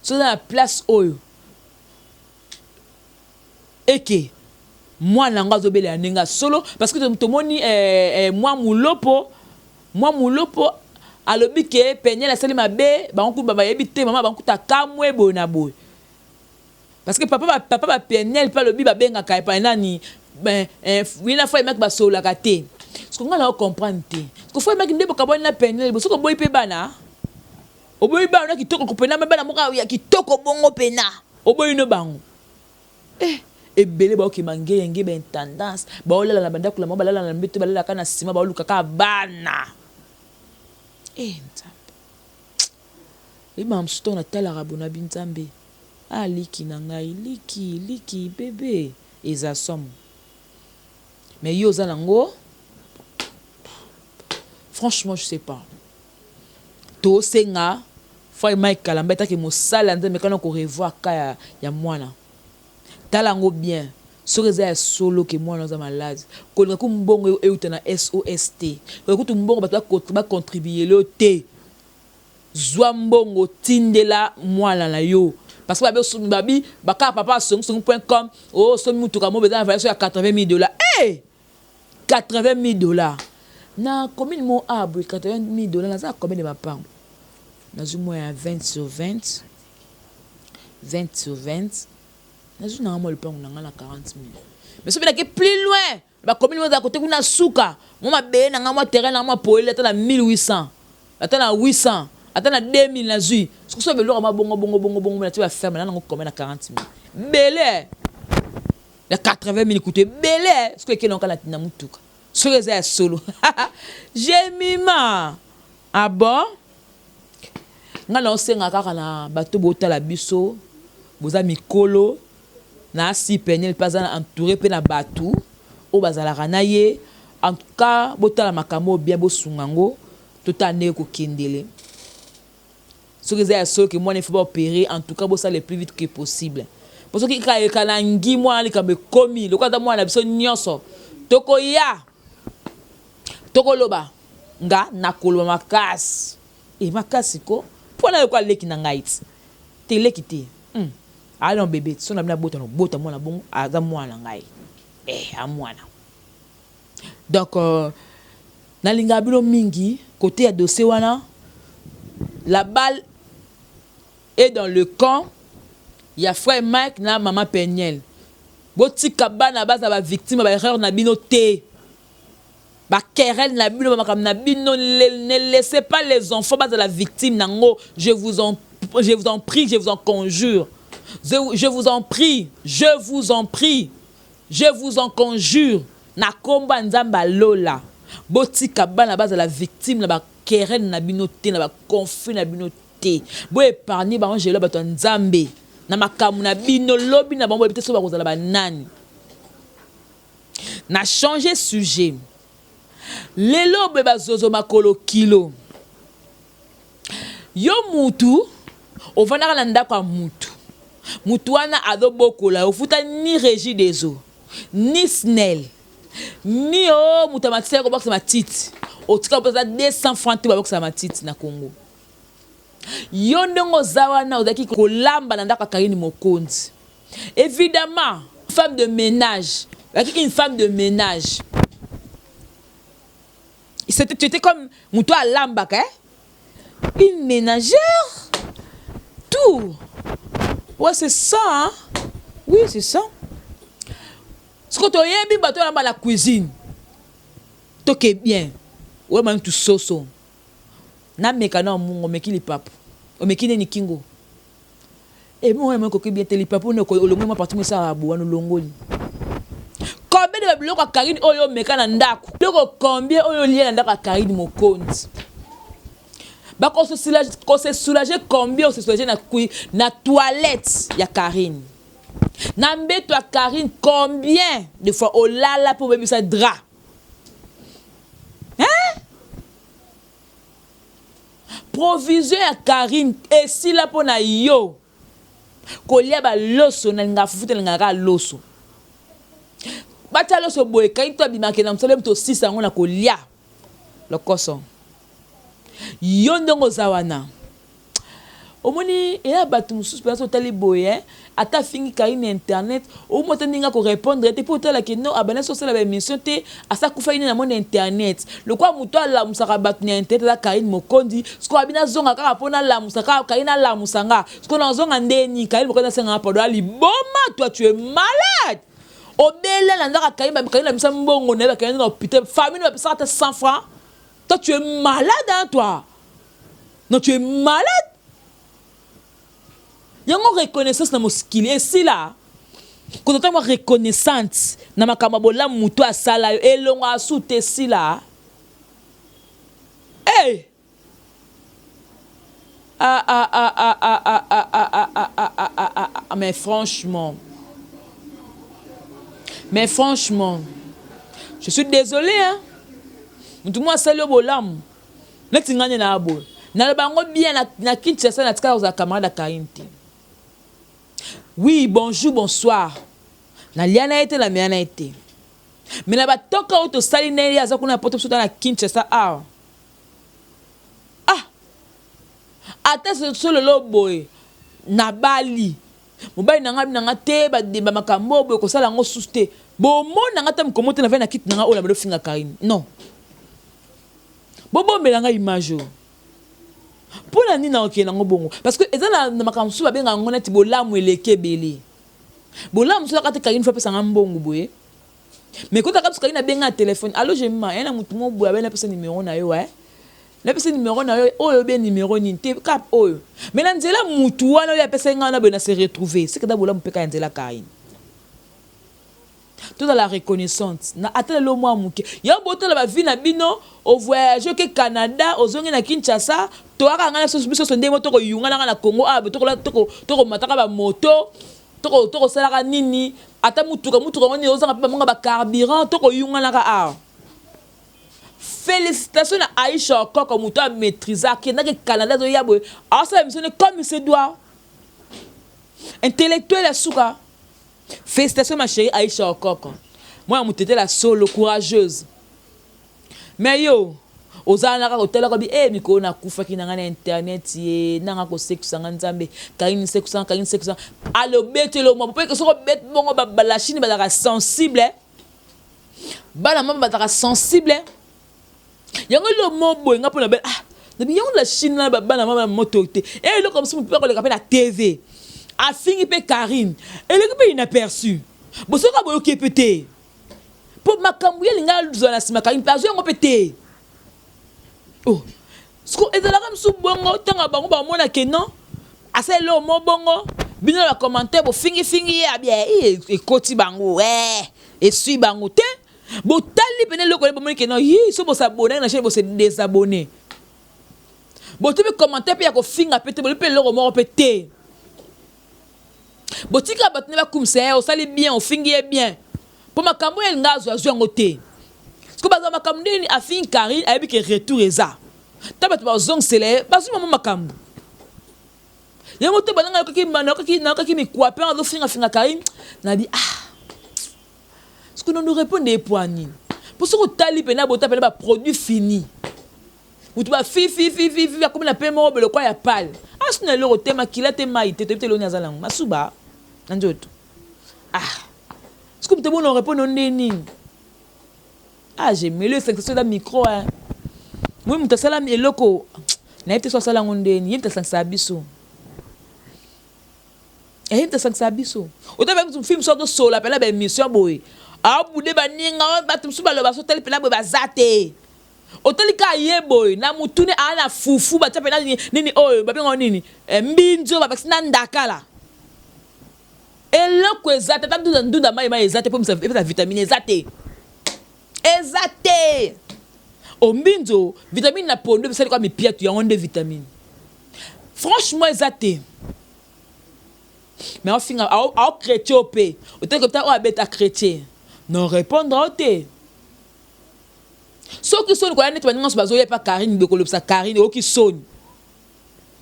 So eza na place oyo eke mwana yango azobelela ndenge ya solo, parce que tomoni mwa mulopo, mwa mulopo alobi ke Peniel asali mabe. Bango kutu bayebi te, mama bango kutu akamwe boye na boye, parce que papa baPeniel mpe alobi babengaka epai nani ye na frère Mike basololaka te. Parce que ngai na comprendre te, parce que frère Mike nde bokabwani na Peniel, soki oboyi mpe bana, oboyi bana na kitoko pena, bana moko ya kitoko bongo pena, oboyi no bango. Ebele baokema ngeyenge, baintendance baolala na bandako na bango, balala na mbeto, balalaka na nsima, baoluka kaka bana. Nzambe, oyebaka mosusu ntango natalaka bona bi Nzambe, ah liki na ngai, liki liki bebe eza somo. Mais yo oza nango, franchement je sais pas. Tosenga frère Mike Kalamba etaki mosala ya Nzambe kana korevoir ka ya mwana. Tala yango bien. Soki eza ya solo ke mwana aza malade, kolinga ku mbongo euta na SOS te, kolinga kutu mbongo bato bacontribuer yo te. Zwa mbongo, tindela mwana na yo, parce que babi bakaka papa asongisongi.com o somi mutuka mo eza na valeur ya 80 000 $. Hey! 80 000 $ na commune mo a boye, 80 000 $, naza combien de mapango? Nazwi mwa ya 20 sur 20, 20 sur 20. Nazwi nanga mwa lopango na ngai na 40 000. Mais soki nake plus loin, bacommune mo ezala kote kuna suka, mwa mabele na ngai, mwa terrain na ngai, mwa poele, ata na 1800, ata na 800, ata na 2000, nazwi. Soki so beloko mwa bongo bongo bongo bongo, natie baferme na nango combien na 40 000? Bele ya 80 000 kutu ebele. Soki ekende kaka na mutuka, soki eza ya solo, Jemima, ah bon, ngai naosenga kaka na bato botala biso, boza mikolo na asi. Peniel mpe aza entouré mpe na bato oyo bazalaka na ye. En tout cas botala makambo oyo bien, bosunga yango, totala ndenge kokendele. Soki eza ya solo ke mwana il faut baopérer, en tout cas bosala le plus vite que possible. Po soki kaka ekalangi mwana likambo ekomi lokola aza mwana na biso nyonso tokoya tokoloba nga nakoloba makasi e makasi ko mpo na yoka leki na ngai ti te leki te aza na bebe so na bino abota na bota mwana bongo aza mwana na ngai eh a mwana. Donc nalingaka bino mingi kote ya dossier wana, la balle est dans le camp ya frère Mike na mama Peniel. Botika bana baza ba victime ba erreur na bino te, ba querelle na bino, ba makambo na bino. Ne laissez pas les enfants bazala victime nango. Je vous en prie, je vous en conjure, je vous en prie, je vous en prie, je vous en conjure na kombo ya Nzambe alola. Botika bana bazala victime na ba querelle na bino te, na ba conflit na bino te. Boépargne bango jelo bato ya Nzambe na makambo na bino. Lobi na bango boyebi te so bakozala banani. Na changer sujet. Lelo boye bazozo makolo kilo. Yo mutu ovandaka na ndako ya mutu, mutu wana azobokola, ofuta ni Régie des eaux, ni SNEL, ni o moto ya matiti akobakisa matiti, otika mpo aza 200 francs te babakisa matiti na Congo. Yo ndenge oza wana, ozalaki kolamba na ndako ya Karine Mokonzi. Évidemment, femme de ménage, ozalaki une femme de ménage. C'était, tu étais comme moto alambaka, eh? Une ménagère, tout. Ouais, c'est ça, hein? Oui, c'est ça. Soki toyebi bato alamba na cuisine, toke bien oyeba mutu soso nameka na omungo, omeki lipapu, omeki nini kingo ebongo wana ekoki bien te. Lipapu wana olongoli mwa partie mo esalaka bo wana, olongoli combien de babiloko ya Karine oyo omeka na ndako, biloko combien oyo olia na ndako ya Karine Mokonzi, bakose soulager combien, ose soulager na toilette ya Karine, na mbeto ya Karine, combien de fois olala mpo obebisa drap, hein? Provision ya Karine esila mpo na yo kolia baloso. Nalingaka fufu te, nalingaka kaka loso. Batia loso boye, Karine to abimaka na mosala, tosisa yango na kolia lokoso. Yo ndenge oza wana, omoni eya bato mosusu mpenza otali boye, ata afingi Karine na internet, omoi ata ndenge akorépondre te mpo otalaki no abanda so osala baémission te, asa akufaki nde na mona internet. Lokola moto alamusaka bato na internet aza Karine Mokonzi, sikoyo abi nazonga kaka mpo nalamusa kaka Karine, alamusa nga. Sikoyo nazonga ndeni Karine Mokonzi asengaka pardon? Aliboma, toi tu es malade. Obela na ndako Karine, Karine abimisa mbongo na ye, bakende na hôpital, famille bapesaka ata 100 francs. Toi tu es malade, hein, toi. Non, tu es malade. Yango reconnaissance na mosikili esila. Kozala mwa reconnaissante na makambo ya bolamu moto asala yo, elongo asu te, esila. Hey! Ah, ah, ah, ah, ah, ah, ah, ah, ah, ah, ah, ah, ah, ah, ah, mais franchement, mais franchement, je suis désolé, hein. Motu moko asali yo bolamu neti ngai nde na boye, naloba yango bien na Kinshasa, natikala kozala camarade ya Karine te. Oui, bonjour, bonsoir, nalia na ye te, namela na ye te, mais na batoka oyo tosali na ye, aza kuna na poto, biso na Kinshasa awa. Ah, ata so lelo boye nabali mobali na ngai na nga te, bademba makambo oyo boye kosala yango susu te. Bomona nga ta mokomo te, navai na kiti na nga oyo na bado finga Karine. Non, bobombela ngai image oyo. Mpo na nini nakokende yango bongo? Parce que eza na makambo mosusu babengaka yango neti bolamu eleki ebele. Bolamu mosusu aka te. Karine faut apesanga mbongo boye, mais kotaka biso Karine abenga na telefone: "Allo, Jemima, ya na motu mo boye abe napesa numero na yo, napesa numero na yo oyo obe numero nini te kap oyo." Mais na nzela mutu wana oyo apesaki ngai wana boye, na se retrouver seke da bolamu mpe kaka ya nzela Karine. Tozala reconnaissante na ata lelo mwa moke. Yo botala bavie na bino, ovoyage, oke Canada, ozongi na Kinshasa, toyaka ngai biso nyonso ndenge mo tokoyunganaka na Congo awa, tokomataka bamoto, tokosalaka nini, ata mutuka mutuka ngo nini, ozanga mpe bamonga bacarburant, tokoyunganaka awa. Félicitation na Aisha Okoko, moto amaîtrise, akendaki Canada, azoya boye, asala émission ne comme il se doit. Intellectuel ya suka. Félicitations ma chérie Aïcha Okoko. Moi mutetela solo courageuse. Mais yo ozala naka kotalaka bi e mikolo nakufaki na ngai na internet ye nanga kosekisa nga Nzambe Karine sekisa Karine sekisa alobetelo mwa mpo soki obeti bongo la Chine bazalaka sensible, bana mama bazalaka sensible. Yango eloko mo boye nga mpona ah nabi yango la Chine na bana mama moto te e eloko mosusu motu akoleka mpe na TV afingi mpe Karine eleki mpe inaperçu bosoka boyoki mpe te mpo makambo ye alinga azwa na nsima Karine mpe azwa yango mpe te. Oh, siko ezalaka mosusu bongo ntango bango bamona ke non asala eloko mo bongo, bino na bacommentaire bofingifingi ye abia ekoti bango esui bango te. Botali pene eloko ye bomoni ke non yi so bosabonaki na chaîne bose désabonné, botie mpe commentaire mpe ya kofinga mpe te, bolobi mpe eloko moko mpe te. Botika bato nde bakumisa ye, osali bien, ofingi ye bien mpo makambo oyo elinga azwa azwi yango te. Siko bazwa makambo ndeni afingi Karine, ayebi ke retour eza ta bato bazongisela ye, bazwi mamo makambo yango te. Bananga nayokaki mikwape azofingafinga Karine, nabi ah siko nondo répondre ye po nini? Mpo soki otali mpena bota mpena baproduit fini, motu bafififififi akomi na pe moko belokwa ya pale asu na eloko te, makila te, mai te, toyebi te eloni aza nango masuba na nzoto. Ah, siko moto bona répondre nde nini? Ah, gemelo esangisa eza micro hein. Moi moto asala eloko nayebi te so asala yango ndeni ye moto asangisaka biso, ye moto asangisaka biso. Otala film so azosola mpena baémission boye, abude baninga bato mosusu baloba so otali mpena boye baza te. Otali kaka ye boye na mutune aa na fufu batia mpena nini oyo babenga nini mbinzo babakisi na ndakala, eloko eza te, ata ndunda ndunda mai mai eza te mpo epesa vitamine eza te, eza te. Ombinzo vitamine na pondo ebisali kwa mipiatu yango nde vitamine, franchement eza te. Mais aofinga aochrétien o mpe otali kota oyo abeta chrétien non répondre o te. Soki soni koya neti baninga nyonso bazoya epa Karine boye kolobisa Karine, oyoki soni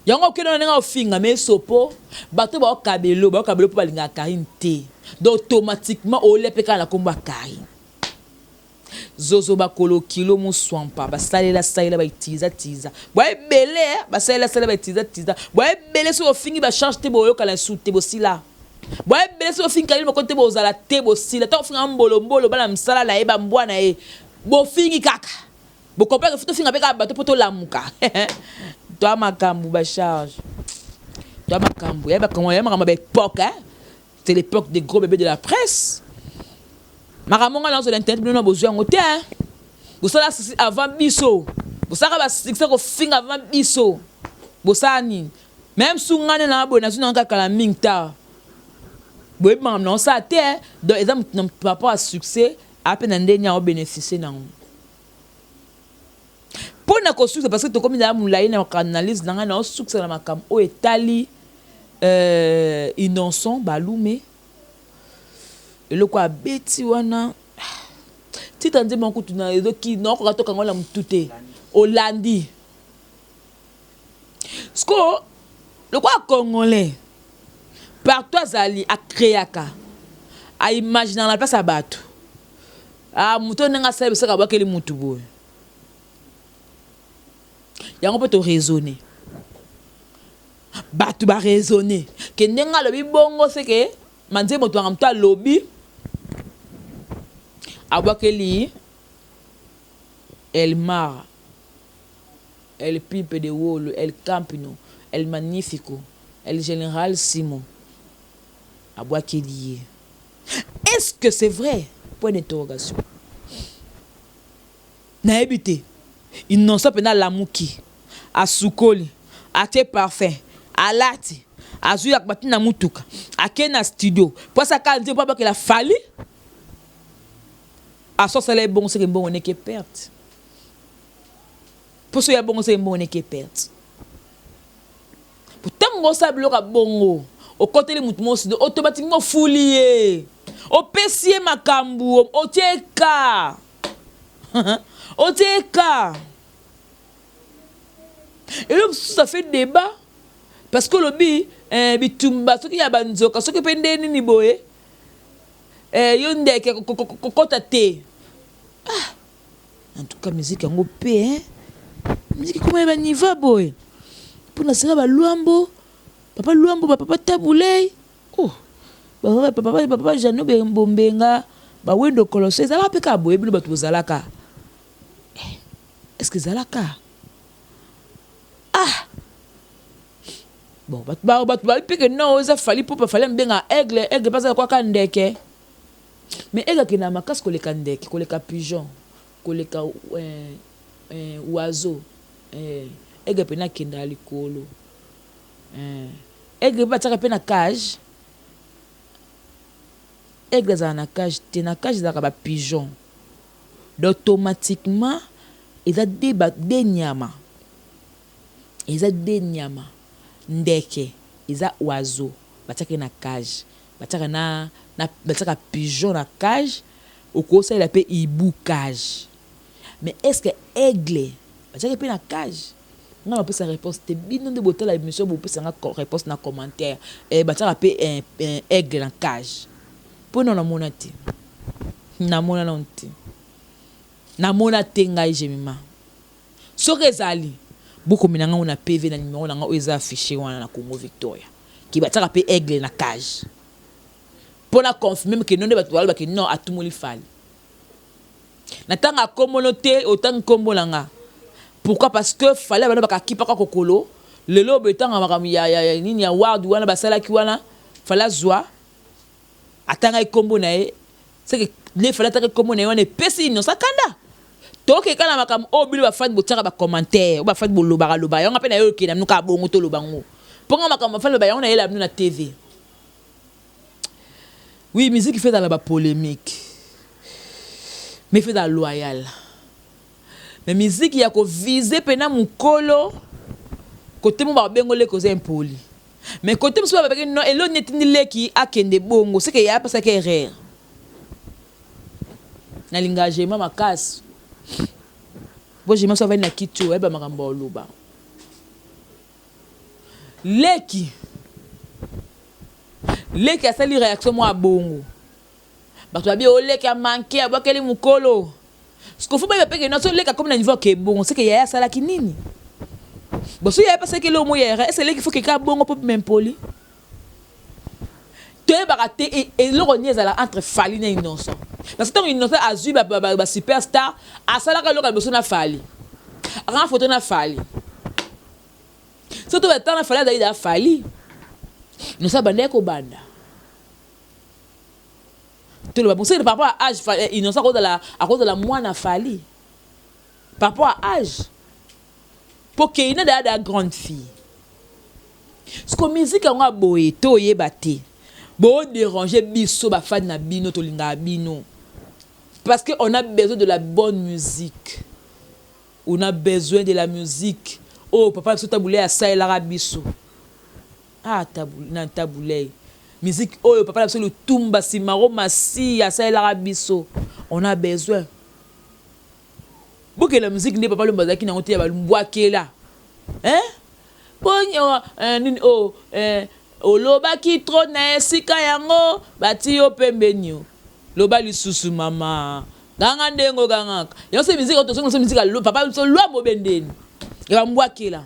yango okende na ndenge ofinga me esopo bato baokabelo baokabelo mpo balingaka Karine te. Donc automatiquement olia mpe kaka na nkombo ya Karine. Zozo bakolo kilo muswampa basalela salela baitiliza tiliza boya ebele basalela salela baitiliza tiliza boya ebele. Soki ofingi bacharge te boyokana esu te, bosila boya ebele. Soki ofingi Karine moko te bozala te, bosila. Ntango ofinga mbolombolo bana misala na ye bambwa na ye bofingi kaka bocomprendre fo tofinga mpe kaka bato mpo tolamuka. Toa makambo bacharge, toa makambo ya makambo ya baépoque. C'est l'époque des gros bébés de la presse. Makambo nga nazwa na internet, bino na bozwi yango te. Bosala succès avant biso, bosalaka basuccès kofinga avant biso, bosala nini? Même su nga nde na boye nazwi nanga kaka na mingi ta boyebi makambo na osala te. Donc eza motu na par rapport à succès ape na ndenge aobénéficie nango mpo na kosukisa, parce que tokomi na molai na analyse na ngai. Naosukisa na makambo oyo etali Innocent Balume, eloko abeti wana titre nzembo kutu na ezoki naokoka tokango na motu te. Olandi siko lokola Congolais partout azali acréaka, aimaginaka na place ya bato. Ah, moto ndenge asala bisaka abwakeli mutu boye yango mpo toraisonne, bato baraisonne ke ndenge alobi bongo seke manzembo twanga moto alobi abwakeli Elmar El Pipe de Wolo El Campino El Magnifico El Général Simon abwakeli ye. Est-ce que c'est vrai? Point d'interrogation. Nayebi te. Innocent mpena alamuki, asukoli, atie parfum, alati, azwi bati na mutuka, akei na studio mpo asaka nzembo mpo abakela Fally. Asosala ye bongo seke mbongo neke perte, mpo so ya bongo seke mbongo neke perte. Ntango osala biloko ya bongo, okoteli motu mosi, automatiquement ofuli ye, opesi ye makambo, otie ka otie ka eloko mosusu. Ça fait débat. Parce que olobi eh, bitumba soki ya banzoka soki mpe nde nini boye eh, yo ndeke kokota te. Ah, en tout cas musique yango mpe hein? Musique ekoma ya baniveau boye mpo na sala balwambo, papa Lwambo, bapapa Tabulei, oh, papa Jano Bombenga, bawendo Koloso, ezalaka mpe kaka boye. Bino bato bozalaka, eh, est ce que ezalaka? Ah bon, bato babi mpe ke non, eza Fally mpo Fally amibengaka aigle. Aigle mpe aza kwaka ndeke, mais aigle akendaka makasi koleka ndeke, koleka pigeon, koleka oiseau. Aigle mpena akendaka likolo. Aigle mpe batiaka mpe na cage. Aigle azala na cage te, na cage ezalaka bapigeon. Donc automatiquement eza de nyama, eza de nyama. Ndeke eza oiseau, batiaka ye na cage, batiaka na batiaka pigeon na cage, okosalela mpe hibou cage. Mais est ce que aigle batiaka mpe na cage? Nga bapesa réponse te, bino nde botala émission, bopesanga réponse na commentaire. Batiaka mpe aigle na cage? Mpo na namona te, namona nano te, namona te. Ngai Jemima, soki ezali, bokomela ngango na PV na numéro na nga oyo eza affiché wana na Congo Victoria, ki batiaka mpe aigle na cage, mpo na confirme ke no nde bato balobaki non, atumoli Fally. Na ntango akombono te, otangi nkombo na nga pourquoi? Parce que Fally bano bakakipaka kokolo lelo boye. Ntango makambo ya nini ya ward wana basalaki wana, Fally azwa atangaki nkombo na ye. Seke nde Fally atangaki nkombo na ye wana, epesi nyonso akanda. Tokeka na makambo oyo bino bafani botiaka bacommentaire, oyo bafani bolobaka loba yango mpe na yo okenda bino kaka bongo. Toloba ngo mponga makambo bafani loba yango, nayela bino na TV. Oui, musique fait dans la bapolémique, mais fait dans loyal. Mais musique ya koviser mpena mokolo kote mo babengo leki oza impoli, mais kote mosusu babaki non, eloni etindi leki akende bongo, seke ya apesaki erreur. Nalingaka Jema makasi po Jema so avandi na kiti oyo, ayeba makambo ya oloba. Leki, leki asali réaction mwa bongo, bato babi oleki amanke, abwakeli mokolo. Sikofu bayeba peke nyonso leki akomi na niveau ake bongo, seke yaya asalaki nini? Bon, so yaya asalaki eloko moko ya erreur, ese leki faut keka bongo mpo bima impoli? Toyebaka te eloko nini ezala entre Fally na Innocent, parce que ntango Innocent azwi basuperstar, asalaka eloko ya liboso na Fally, akanga foto na Fally. So to batanga na Fally, azali da Fally, Innocent abandaki kobanda. Toloba bon, par rapport à âge, Innocent akozala mwana Fally par rapport à âge, mpo Keina daya da grande fille. Siko musique yango aboye, toyeba te, bodéranger biso bafani na bino, tolingaka bino parce que on a besoin de la bonne musique, on a besoin de la musique oyo papa biso Tabulei asalelaka biso. Ah, na Tabulei, musique oyo papa na biso Lutumba Simaro Masi asalelaka biso, on a besoin. Bokela musique nde papa Lomba azalaki nango te ya bambwakela, hein? Ponyo nini o olobaki trop na esika yango, bati yo pembeni, o loba lisusu mama ganga ndenge ogangaka yango. Se musique tozongi so musique papa biso Lwambo bendeni ya bambwakela.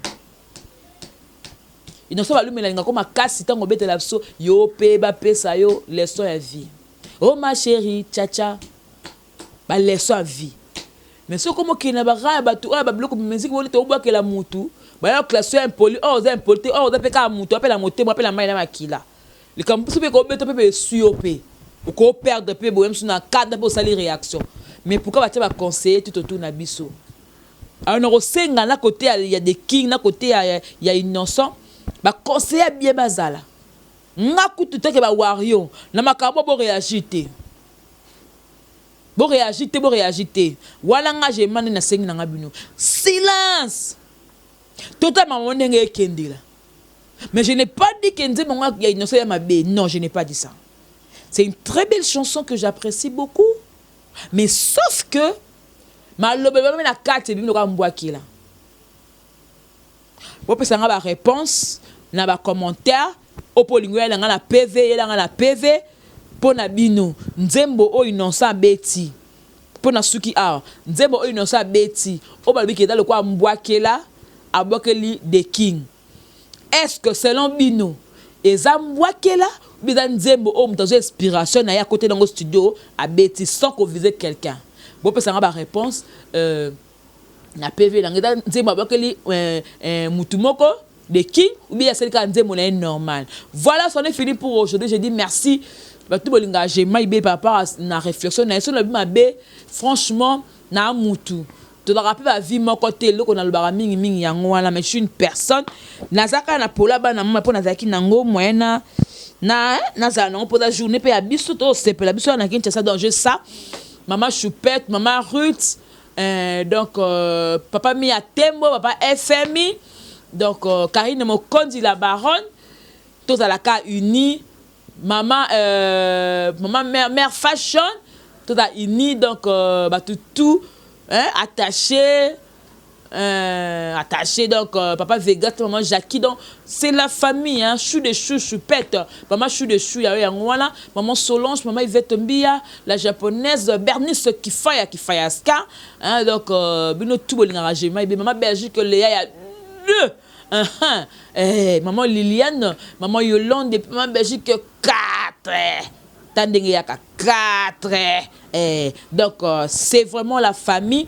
Innocent balumela alingako makasi. Ntango obetela biso yo mpe bapesa yo leçon ya vie, oh ma chérie chacha, baleçon ya vie. Mais soki omokende na bara ya bato oyo babiloko musique boni tobwakela mutu, baya classe ya impoli oyo, oza impoli te, oyo oza mpe kaka mutu apela motema, apela mai na makila. Likambo mosusu mpe kobeta mpe esui yo mpe okoperdre mpe boye mosusu na cadre mpe osali réaction. Mais pourquoi batia baconseiller tout autour na biso? Alors na kosenga na côté ya The King, na côté ya Innocent, baconseiller bien bazala. Nga kutu teke bawario na makambo, boréagir te, boréagir te, boréagir te. Wana nga jema nde nasengi na nga bino silence, totala mama ndenge ekendela. Mais je n'ai pas dit que nzembo yango ya Innocent ya mabe, non, je n'ai pas dit ça. C'est une très belle chanson que j'apprécie beaucoup, mais sauf que maloba ebami na kati ebimi lokola mbwakela. Bopesa nga baréponse. Na bacommentaire oyo mpo olingi oyela nga na PV, yela nga na PV. Mpo na bino, nzembo oyo Innocent abeti, mpo na suki awa, nzembo oyo Innocent abeti, oyo balobiki eza lokola mbwakela abwakeli The King, est ce que selon bino eza mbwakela ou eza nzembo oyo moto azwa inspiration na ye, akoti nango studio, abeti sans koviser quelqu'un? Bopesanga baréponse na PV nango. Eza nzembo abwakeli mutu moko, The King, ou bien asali kaka nzembo na ye normal? Voilà, c'en est fini pour aujourd'hui. Je dis merci bato bolingaka Jema Ibe par rapport na réflexion na ye. So nalobi mabe, franchement, na mutu tozalaka mpe bavie moko te. Eloko nalobaka mingimingi yango wana, mais je suis une personne, naza kaka na pola bana mama, mpo nazalaki nango moyen na nazala nango mpo eza journée mpe ya biso, tosepela biso na Kinshasa. Donc je ça, mama Choupette, mama Ruth, donc papa Mia Tembo, papa FMI, donc Karine Mokonzi, la baronne, tozalaka uni, mama mère fashion, tozala uni. Donc bato tout, hein, attaché, donc papa Vegas, maman Jackie, donc c'est la famille, hein, chou de chou, choupette, maman chou de chou, ya yango wana, maman Solange, maman Yvette Mbia, la japonaise, Bernice Kifaya Kifayaska, hein, donc bino tout bolingaka Jema Ibe, maman Belgique, Léa ya deux, eh, maman Liliane, maman Yolande, et puis maman Belgique 4 ta ndenge yaka 4. Eh, donc c'est vraiment la famille.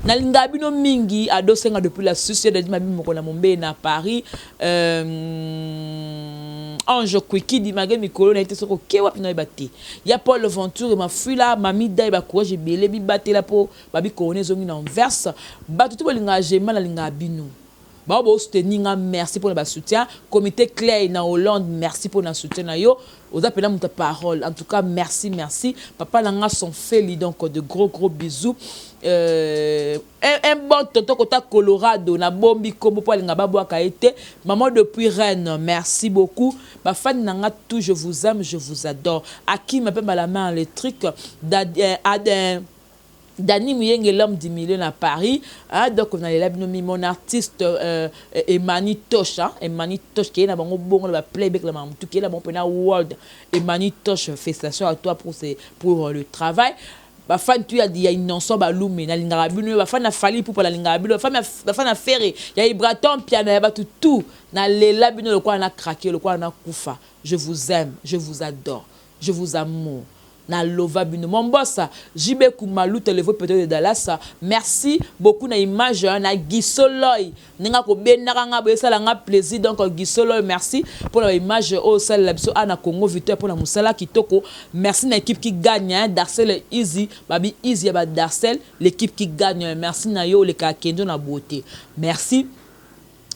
Nalingaka bino mingi. Adosenga depuis la Suisse, dadi mabi moko na Mombe na Paris, Ange Kwikidi mage mikolo na ye te. Soki oke wapi, nayeba te. Ya Paul Venture Mafula, mami dai, bacourage ebele, bibatela mpo babi corona ezongi na Anvers. Bato to bolingaka Jema, nalingaka bino. Bao bosoutenir nga, merci mpona basoutien. Comité Clay na Hollande, merci mpona soutien na yo. Oza mpena moto ya parole. En tout cas, merci, merci papa na nga son feli. Donc de gros gros bisous. Un bon tonton kota Colorado, nabombi kombo mpo alinga babwaka ye te. Maman depuis Rennes, merci beaucoup. Bafani na nga tout, je vous aime, je vous adore. Akim mpe la main électrique, Dani Muyenge, l'homme du milieu na Paris, hein, donc on a là mon artiste Emani Tosh, hein, Emani Tosh qui est na bango bongo ba playback la mamutu qui est là bon pena world. Emani Tosh, félicitations à toi pour le travail. Bafani tu ya Innocent Balume, nalingaka bino. Bafani na Fally Ipupa, nalingaka bino. Bafani na Ferre, ya Ibraton Piana, ya bato tout, nalela bino lokola na craquer, lokola na kufa. Je vous aime, je vous adore, je vous amour, na lova bino. Mon boss JB Kumaluta, le peut-être de Dallas, merci beaucoup na image na Gisoloy, ndenge akobendaka nga boye, esala nga plaisir. Donc Gisoloy, merci pour la image oyo osalela biso na Congo Victoire, mpona mosala kitoko. Merci na équipe qui gagne, hein, Darcel Easy, babi Easy ya badarcel, l'équipe qui gagne, merci na yo olekaka kendo na beauté. Merci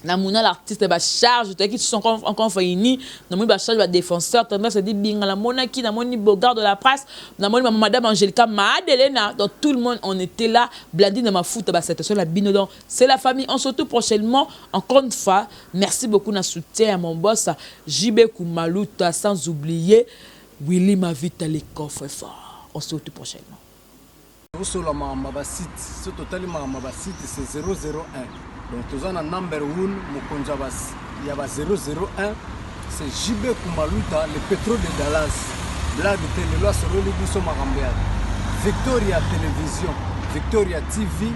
namona l'artiste bacharge toyaki tous encore réunis, namoni bacharge badéfenseur tendance edi binga, namonaki, namoni Bogard de la presse, namoni mama madame Angélika Maadelena. Donc tout le monde, on était là. Blandine Mafuta, basalutation na bino. Donc c'est la famille, on se retrouve prochainement. Encore une fois, merci beaucoup na soutien à mon boss JB Kumaluta, sans oublier Willy Mavita, les coffres fort. On se retrouve prochainement. Osola makambo ya basite. So totali makambo ya basite, c'est 001. Donc toza na number 1, mokonzi ya ba 001, c'est JB Kumaluta, le pétrole de Dallas. Blague te, lelo asololi biso makambo ya Victoria Télévision, Victoria TV.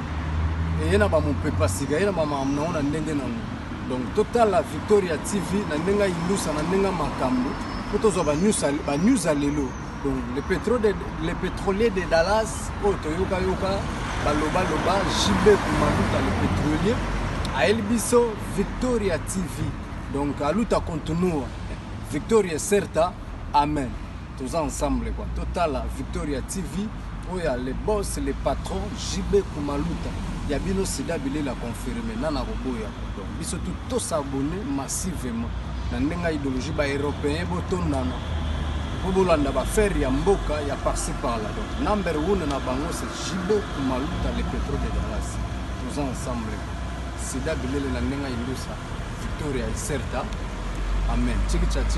Eye na bamopepa sika, ye na bamakambo nango na ndenge nango. Donc totala Victoria TV na ndenge ayindusa, na ndenge makambo, mpo tozwa banews ya lelo. Donc le pétrolier de Dallas oyo toyokayoka balobaloba, JB Kumaluta le pétrolier, ayeli biso Victoria TV. Donc aluta continua, victoria certa, amen. Toza ensemble quoi. Totala Victoria TV oyo ya le boss, le patron JB Kumaluta ya bino, sida bilela confirme nana koboya. Donc biso tu tos'abonner massivement na ndenge ya idéologie. Baeuropéen botondana mpo bolanda baaffaire ya mboka ya par-ci par-là. Donc number one na bango, c'est JB Kumaluta, le pétrole de Dallas. Toza ensemble, sida bilele na ndenge ya indusa, victoria ecerta, amen. Tiki cha tiki.